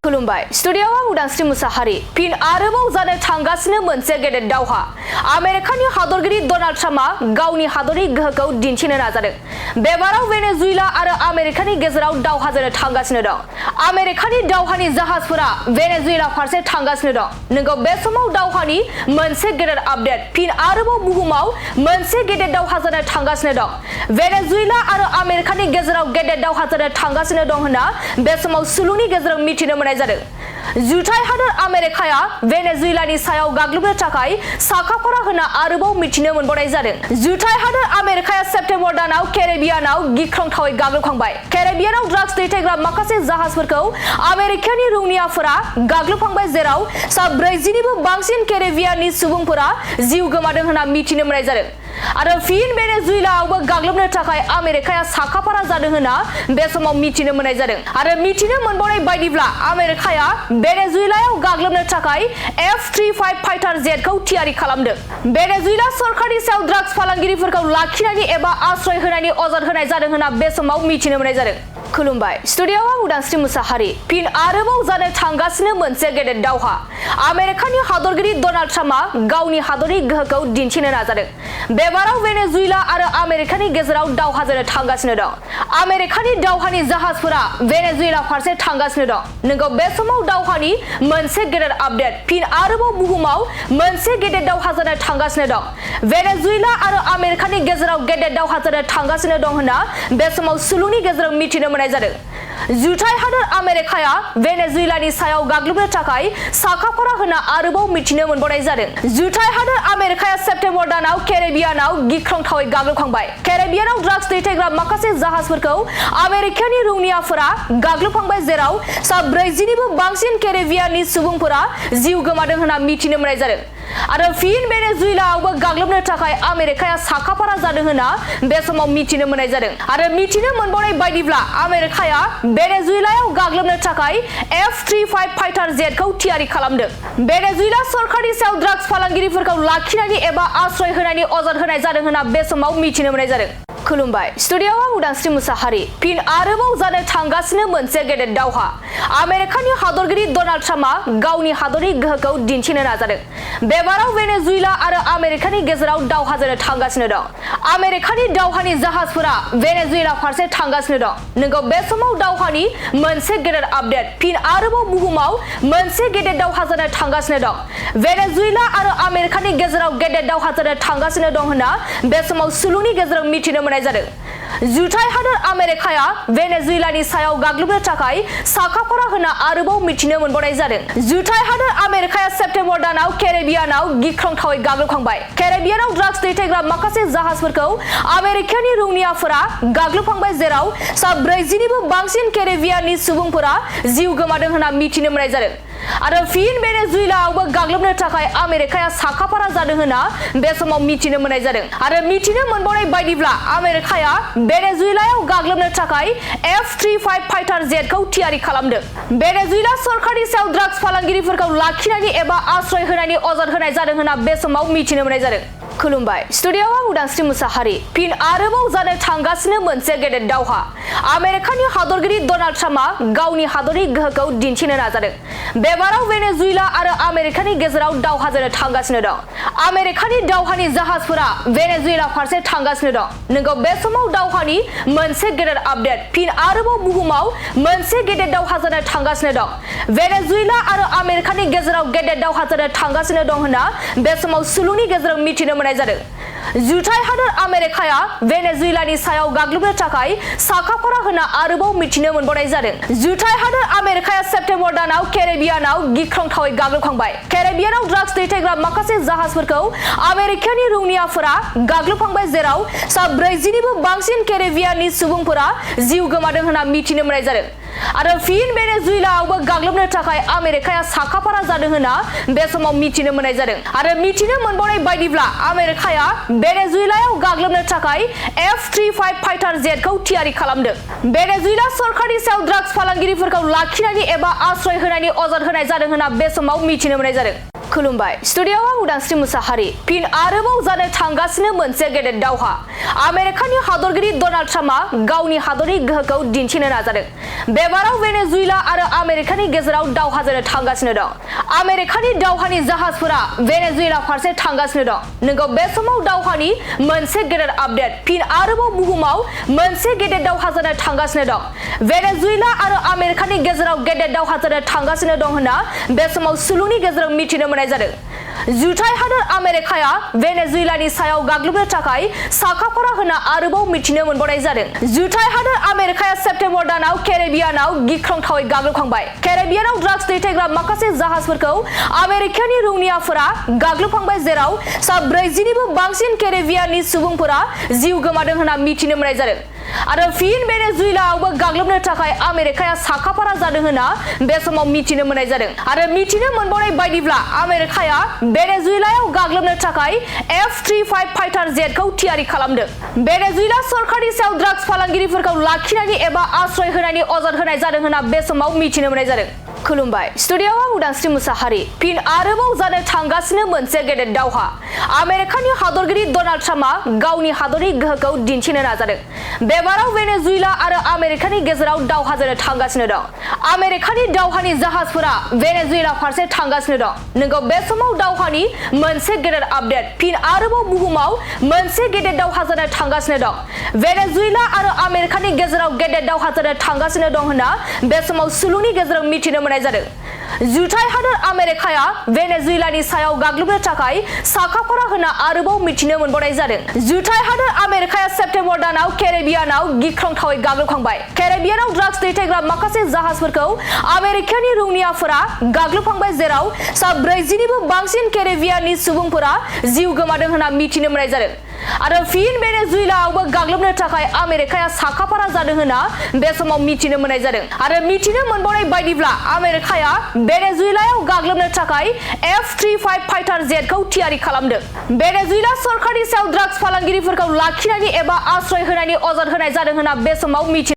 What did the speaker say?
खुलुमबाय स्टुडियोआव उदांस्रि मुसाहारि फिन आरोबाव जानो थांगासिनो मोनसे गेदेर दावहा आमेरिकानि हादरगिरि डनाल्ड ट्राम्पआ गावनि हादरनि गोहोखौ दिन्थिनो नाजादों। बेबाराव वेनेजुएला आरो आमेरिकानि गेजेराव दावहा जानो थांगासिनो दं। आमेरिकानि दावहानि जाहाजफोरा वेनेजुएला फारसे थांगासिनो दं। नंगौ बे समाव दावहानि मोनसे गेदेर आपडेट फिन आरोबाव बुहुमाव मोनसे गेदेर दावहा जानो थांगासिनो दं। वेनेजुएला आरो आमेरिकानि गेजेराव गेदेर दावहा जानो थांगासिनो दं होनना बे समाव सुलुंनि गेजेराव मिथिनो मोननाय जुथाइ हादर आमेरिकाया वेनेजुएलानि सायाव गाग्लोबनो थाखाय साखाफारा होना आरोबाव मिथिनो मोनबावनाय जादों। जुथाइ हादर आमेरिकाया सेप्तेम्बर दानाव केरेबियानाव गिख्रंथावै गाग्लोबखांबाय। केरेबियानाव ड्राग्स दैथायग्रा माखासे जाहाजफोरखौ आमेरिकानि रौनियाफोरा गाग्लोबखांबाय, जेराव सा 40निबो बांसिन केरेबियाननि सुबुंफोरा जिउ गोमादों होनना मिथिनो मोननाय जादों। आरो फिन वेनेजुएलायावबो गाग्लोबनो थाखाय आमेरिकाया साखाफारा जादों होनना बे समाव मिथिनो मोननाय जादों। आरो मिथिनो मोनबावनाय बायदिब्ला आमेरिकाया वेनेजुएलायाव गाग्लोबनो थाखाय F-35 फाइटार जेटखौ थियारि खालामदों। वेनेजुएला सरकारनि सायाव ड्राग्स फालांगिरिफोरखौ लाखिनायनि एबा आश्रय होनायनि अजद होनाय जादों होनना बे समाव मिथिनो मोननाय जादों। खुलुमबाय स्टुडियोआव उदांस्रि मुसाहारि फिन आरोबाव जानो थांगासिनो मोनसे गेदेर दावहा आमेरिकानि हादरगिरि डनाल्ड ट्राम्पआ गावनि हादरनि गोहोखौ दिन्थिनो नाजादों। बेबाराव वेनेजुएला आरो आमेरिकानि गेजेराव दावहा जानो थांगासिनो दं। आमेरिकानि दावहानि जाहाजफोरा वेनेजुएला फारसे थांगासिनो दं। नंगौ बे समाव दावहानि मोनसे गेदेर आपडेट फिन आरोबाव बुहुमाव मोनसे गेदेर दावहा जानो थांगासिनो दं। वेनेजुएला आरो आमेरिकानि गेजेराव गेदेर दावहा जानो थांगासिनो दं होनना बे समाव सुलुंनि गेजेराव मिथिनो मोननाय जादों। जुथाइ हादर आमेरिकाया वेनेजुएलानि सायाव गाग्लोबनो थाखाय साखाफारा होना आरोबाव मिथिनो मोनबावनाय जादों। जुथाइ हादर आमेरिकाया सेप्तेम्बर दानाव केरेबियानाव गिख्रंथावै गाग्लोबखांबाय। केरेबियानाव ड्राग्स दैथायग्रा माखासे जाहाजफोरखौ आमेरिकानि रौनियाफोरा गाग्लोबखांबाय, जेराव सा 40निबो बांसिन केरेबियाननि सुबुंफोरा जिउ गोमादों होनना मिथिनो मोननाय जादों। आरो फिन वेनेजुएलायावबो गाग्लोबनो थाखाय आमेरिकाया साखाफारा जादों होनना बे समाव मिथिनो मोननाय जादों। आरो मिथिनो मोनबावनाय बायदिब्ला आमेरिकाया वेनेजुएलायाव गाग्लोबनो थाखाय F-35 फाइटार जेटखौ थियारि खालामदों। वेनेजुएला सरकारनि सायाव ड्राग्स फालांगिरिफोरखौ लाखिनायनि एबा आश्रय होनायनि अजद होनाय जादों होनना बे समाव मिथिनो मोननाय जादों। खुलुमबाय स्टुडियोआव उदांस्रि मुसाहारि फिन आरोबाव जानो थांगासिनो मोनसे गेदेर दावहा आमेरिकानि हादरगिरि डनाल्ड ट्राम्पआ गावनि हादरनि गोहोखौ दिन्थिनो नाजादों। बेबाराव वेनेजुएला आरो आमेरिकानि गेजेराव दावहा जानो थांगासिनो दं। आमेरिकानि दावहानि जाहाजफोरा वेनेजुएला फारसे थांगासिनो दं। नंगौ बे समाव दावहानि मोनसे गेदेर आपडेट फिन आरोबाव बुहुमाव मोनसे गेदेर दावहा जानो थांगासिनो दं। वेनेजुएला आरो आमेरिकानि गेजेराव गेदेर दावहा जानो थांगासिनो दं होनना बे समाव सुलुंनि गेजेराव मिथिनो मोननाय जादों। जुथाइ हादर आमेरिकाया वेनेजुएलानि सायाव गाग्लोबनो थाखाय साखाफारा होना आरोबाव मिथिनो मोनबावनाय जादों। जुथाइ हादर आमेरिकाया सेप्तेम्बर दानाव केरेबियानाव गिख्रंथावै गाग्लोबखांबाय। केरेबियानाव ड्राग्स दैथायग्रा माखासे जाहाजफोरखौ आमेरिकानि रौनियाफोरा गाग्लोबखांबाय, जेराव सा 40निबो बांसिन केरेबियाननि सुबुंफोरा जिउ गोमादों होनना मिथिनो मोननाय जादों। आरो फिन वेनेजुएलायावबो गाग्लोबनो थाखाय आमेरिकाया साखाफारा जादों होनना बे समाव मिथिनो मोननाय जादों। आरो मिथिनो मोनबावनाय बायदिब्ला आमेरिकाया वेनेजुएलायाव गाग्लोबनो थाखाय F-35 फाइटार जेटखौ थियारि खालामदों। वेनेजुएला सरकारनि सायाव ड्राग्स फालांगिरिफोरखौ लाखिनायनि एबा आश्रय होनायनि अजद होनाय जादों होनना बे समाव मिथिनो मोननाय जादों। खुलुमबाय स्टुडियोआव उदांस्रि मुसाहारि फिन आरोबाव जानो थांगासिनो मोनसे गेदेर दावहा आमेरिकानि हादरगिरि डनाल्ड ट्राम्पआ गावनि हादरनि गोहोखौ दिन्थिनो नाजादों। बेबाराव वेनेजुएला आरो आमेरिकानि गेजेराव दावहा जानो थांगासिनो दं। आमेरिकानि दावहानि जाहाजफोरा वेनेजुएला फारसे थांगासिनो दं। नंगौ बे समाव दावहानि मोनसे गेदेर आपडेट फिन आरोबाव बुहुमाव मोनसे गेदेर दावहा जानो थांगासिनो दं। वेनेजुएला आरो आमेरिकानि गेजेराव गेदेर दावहा जानो थांगासिनो दं होनना बे समाव सुलुंनि गेजेराव मिथिनो मोननाय जादों। जुथाइ हादर आमेरिकाया वेनेजुएलानि सायाव गाग्लोबनो थाखाय साखाफारा होना आरोबाव मिथिनो मोनबावनाय जादों। जुथाइ हादर आमेरिकाया सेप्तेम्बर दानाव केरेबियानाव गिख्रंथावै गाग्लोबखांबाय। केरेबियानाव ड्राग्स दैथायग्रा माखासे जाहाजफोरखौ आमेरिकानि रौनियाफोरा गाग्लोबखांबाय, जेराव सा 40निबो बांसिन केरेबियाननि सुबुंफोरा जिउ गोमादों होनना मिथिनो मोननाय जादों। आरो फिन वेनेजुएलायावबो गाग्लोबनो थाखाय आमेरिकाया साखाफारा जादों होनना बे समाव मिथिनो मोननाय जादों। आरो मिथिनो मोनबावनाय बायदिब्ला आमेरिकाया वेनेजुएलायाव गाग्लोबनो थाखाय F-35 फाइटार जेटखौ थियारि खालामदों। वेनेजुएला सरकारनि सायाव ड्राग्स फालांगिरिफोरखौ लाखिनायनि एबा आश्रय होनायनि अजद होनाय जादों होनना बे समाव मिथिनो मोननाय जादों। खुलुमबाय स्टुडियोआव आं उदांस्रि मुसाहारि फिन आरोबाव जानो थांगासिनो मोनसे गेदेर दावहा आमेरिकानि हादरगिरि डनाल्ड ट्राम्पआ गावनि हादरनि गोहोखौ दिन्थिनो नाजादों बेबाराव वेनेजुएला आरो आमेरिकानि गेजेराव दावहा जानो थांगासिनो दं आमेरिकानि दावहानि जाहाजफोरा वेनेजुएला फारसे थांगासिनो दं नोंगौ बे समाव दावहानि मोनसे गेदेर आपडेट फिन आरोबाव बुहुमाव मोनसे गेदेर दावहा जानो थांगासिनो दं वेनेजुएला आरो आमेरिकानि गेजेराव गेदेर दावहा जानो थांगासिनो दं होनना बे समाव सुलुंनि गेजेराव मिथिनो मोननाय जादों जुथाइ हादोर आमेरिकाया वेनेजुएलानि सायाव गाग्लोबनो थाखाय साखाफारा होना आरोबाव मिथिनो मोनबावनाय जादों जुथाइ हादोर आमेरिकाया सेप्तेम्बर दानाव केरेबियानाव गिख्रंथावै गाग्लोबखांबाय केरेबियानाव ड्राग्स दैथायग्रा माखासे जाहाजफोरखौ आमेरिकानि रौनियाफोरा गाग्लोबखांबाय जेराव सा 40 निबो बांसिन केरेबियाननि सुबुंफोरा जिउ गोमादों होनना मिथिनो मोननाय जादों आरो फिन वेनेजुएलायावबो गाग्लोबनो थाखाय आमेरिकाया साखाफारा जादों होनना बे समाव मिथिनो मोननाय जादों आरो मिथिनो मोनबावनाय बायदिब्ला आमेरिकाया वेनेजुएलायाव गाग्लोबनो थाखाय F-35 फाइटार जेटखौ थियारि खालामदों वेनेजुएला सरकारनि सायाव ड्राग्स फालांगिरिफोरखौ लाखिनायनि एबा आश्रय होनायनि अजद होनाय जादों होनना बे समाव मिथिनो मोननाय जादों खुलुमबाय स्टुडियोआव आं उदांस्रि मुसाहारि फिन आरोबाव जानो थांगासिनो मोनसे गेदेर दावहा आमेरिकानि हादरगिरि डनाल्ड ट्राम्पआ गावनि हादरनि गोहोखौ दिन्थिनो नाजादों बेबाराव वेनेजुएला आरो आमेरिकानि गेजेराव दावहा जानो थांगासिनो दं आमेरिकानि दावहानि जाहाजफोरा वेनेजुएला फारसे थांगासिनो दं नोंगौ बे समाव दावहानि मोनसे गेदेर आपडेट फिन आरोबाव बुहुमाव मोनसे गेदेर दावहा जानो थांगासिनो दं वेनेजुएला आरो आमेरिकानि गेजेराव गेदेर दावहा जानो थांगासिनो दं होनना बे समाव सुलुंनि गेजेराव मिथिनो मोननाय जादों जुथाइ हादोर आमेरिकाया वेनेजुएलानि सायाव गाग्लोबनो थाखाय साखाफारा होना आरोबाव मिथिनो मोनबावनाय जादों जुथाइ हादोर आमेरिकाया सेप्तेम्बर दानाव केरेबियानाव गिख्रंथावै गाग्लोबखांबाय केरेबियानाव ड्राग्स दैथायग्रा माखासे जाहाजफोरखौ आमेरिकानि रौनियाफोरा गाग्लोबखांबाय जेराव सा 40 निबो बांसिन केरेबियाननि सुबुंफोरा जिउ गोमादों होनना मिथिनो मोननाय जादों आरो फिन वेनेजुएलायावबो गाग्लोबनो थाखाय आमेरिकाया साखाफारा जादों होनना बे समाव मिथिनो मोननाय जादों आरो मिथिनो मोनबावनाय बायदिब्ला आमेरिकाया वेनेजुएलायाव गाग्लोबनो थाखाय F-35 फाइटार जेटखौ थियारि खालामदों वेनेजुएला सरकारनि सायाव ड्राग्स फालांगिरिफोरखौ लाखिनायनि एबा आश्रय होनायनि अजद होनाय जादों होनना बे समाव मिथिनो